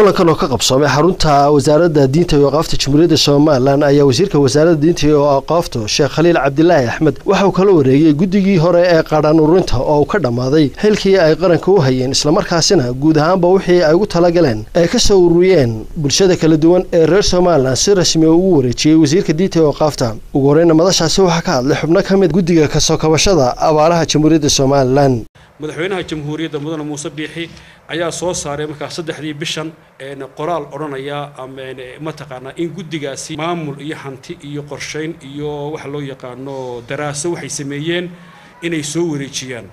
Kulankan oo ka qabsoomay xarunta Wasaaradda Diinta iyo Awqaafta Jamhuuriyadda Somalilan ayaa wasiirka Wasaaradda Diinta iyo Awqaafta, Sheekh Khaliil Cabdilaahi Axmed, waxa uu kala wareegay guddigii hore ee qaadhaan ururinta oo uu ka dhammaaday xilkii ay qaranka u hayeen, islamarkaasina guud ahaanba wixii ay ugu talagaleen ay ka soo ururiyeen bulshada kala duwan ee reer Somalilan si rasmi ugu wareejiyey wasiirka Diinta iyo Awqaafta. Ugu horeyna madashaasi waxaa ka hadlay xubno ka mid guddiga kasoo kabashada abaaraha Jamhuuriyadda Somalilan. Madaxweynaha Jamhuuriyadda, Mudane Muuse Biixi, ayaa soo saaray markaa 3dii bishan qoraal odhanaya mataqaanaa in guddigaasi maamul iyo hanti iyo qorshayn iyo waxa loo yaqaano daraaso waxay sameeyeen inay soo wareejiyaan.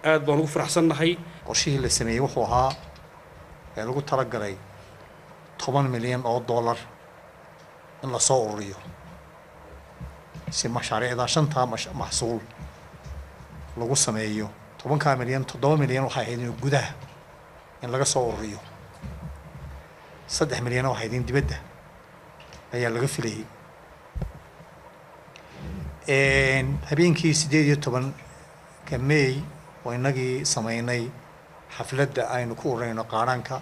Aad baan ugu faraxsannahay. Qorshihii la sameeyey wuxuu ahaa ee lagu talagalay 10 milyan oo dollar in lasoo ururiyo si mashaariicda shantaa maxsuul lagu sameeyo. 10kaa milyan, 7 milyan waxay ahayd in gudaha in laga soo ururiyo, 3 milyanna waxay ahayd in dibadda ayaa laga filayay. Habeenkii 18-ka May oo inagii sameynay xafladda aynu ku ururayno qaadhaanka,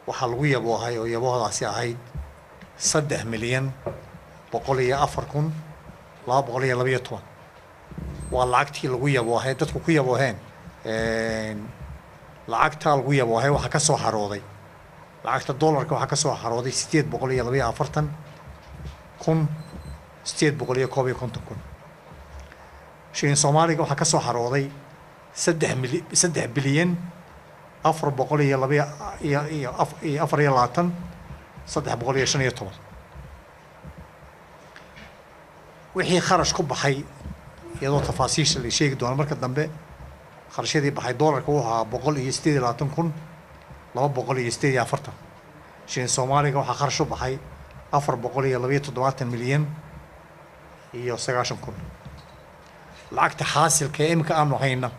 waxaa lagu yaboohay oo yaboohdaasi ahayd 3,104,212. Waa lacagtii lagu yaboohay, dadku ku yabooheen. Lacagtaa lagu yaboohay waxaa ka soo xarooday, lacagta dollarka waxaa ka soo xarooday 842,851 kun. Shilin Soomaaliga waxaa ka soo xarooday saddex mili 3 bilyan 402 iyo 24 315. Wixii kharash ku baxay, iyadoo tafaasiisha la sheegi doono marka dambe, kharashyadii baxay dollarka wuxuu ahaa 128,248. Shilin Soomaaliga waxaa kharash u baxay 472 milyan iyo 90 kun. Lacagta xaasilka ee iminka aanu hayna,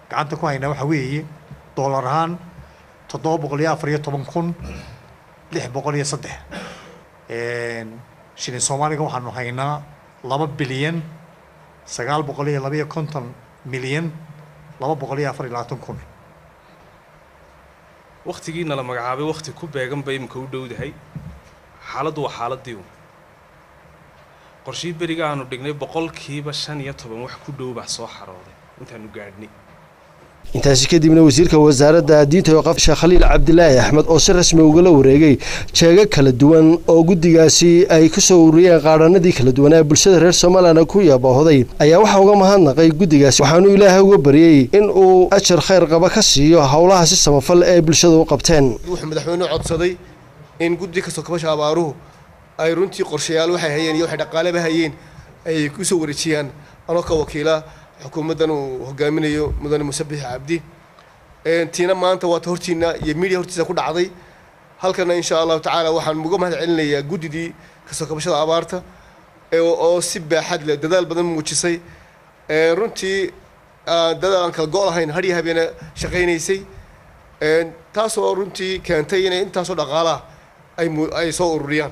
gacanta ku hayna, waxaa weeye dollar ahaan 714,603. Shilin Soomaaliga waxaanu haynaa 2 bilyan 952 milyan 224 kun. Wakhtigiina la magacaabay wakhti ku beegan bay imika u dhowdahay. Xaaladdu waa xaaladii un qorshihii beriga aanu dhignay 15% wax ku dhow baa soo xarooday intaanu gaadhnay. Intaasi kadibna wasiirka Wasaaradda Diinta iyo Awqaafta, Sheekh Khaliil Cabdilaahi Axmed, oo si rasmi ugala wareegay jeego kala duwan oo guddigaasi ay ku soo ururiyeen qaadhanadii kala duwan ee bulshada reer Somalilan ku yaboohday, ayaa waxaa uga mahadnaqay guddigaasi, waxaanu Ilaahay uga baryey in uu ajar khayr qaba ka siiyo howlaha si samafal ee bulshada u qabteen. Wuxuu madaxweynuhu codsaday in guddi kasoo kabasha abaaruhu ay runtii qorshayaal waxay hayeen iyo waxay dhaqaaleba hayeen ay ku soo wareejiyaan. Anoo ka wakiila xukuumaddan uu hogaaminayo Mudane Muuse Biixi Cabdi, tiina maanta waata hortiina iyo media hortiisa ku dhacday halkana. Insha Allahu tacaala waxaan uga mahad celinayaa guddidii kasoo kabashada abaarta oo si baaxad leh dadaal badan muujisay, runtii dadaal aan kala go' lahayn hadhiyo habeena shaqaynaysay, taasoo runtii keentay inay intaasoo dhaqaalaha ay soo ururiyaan.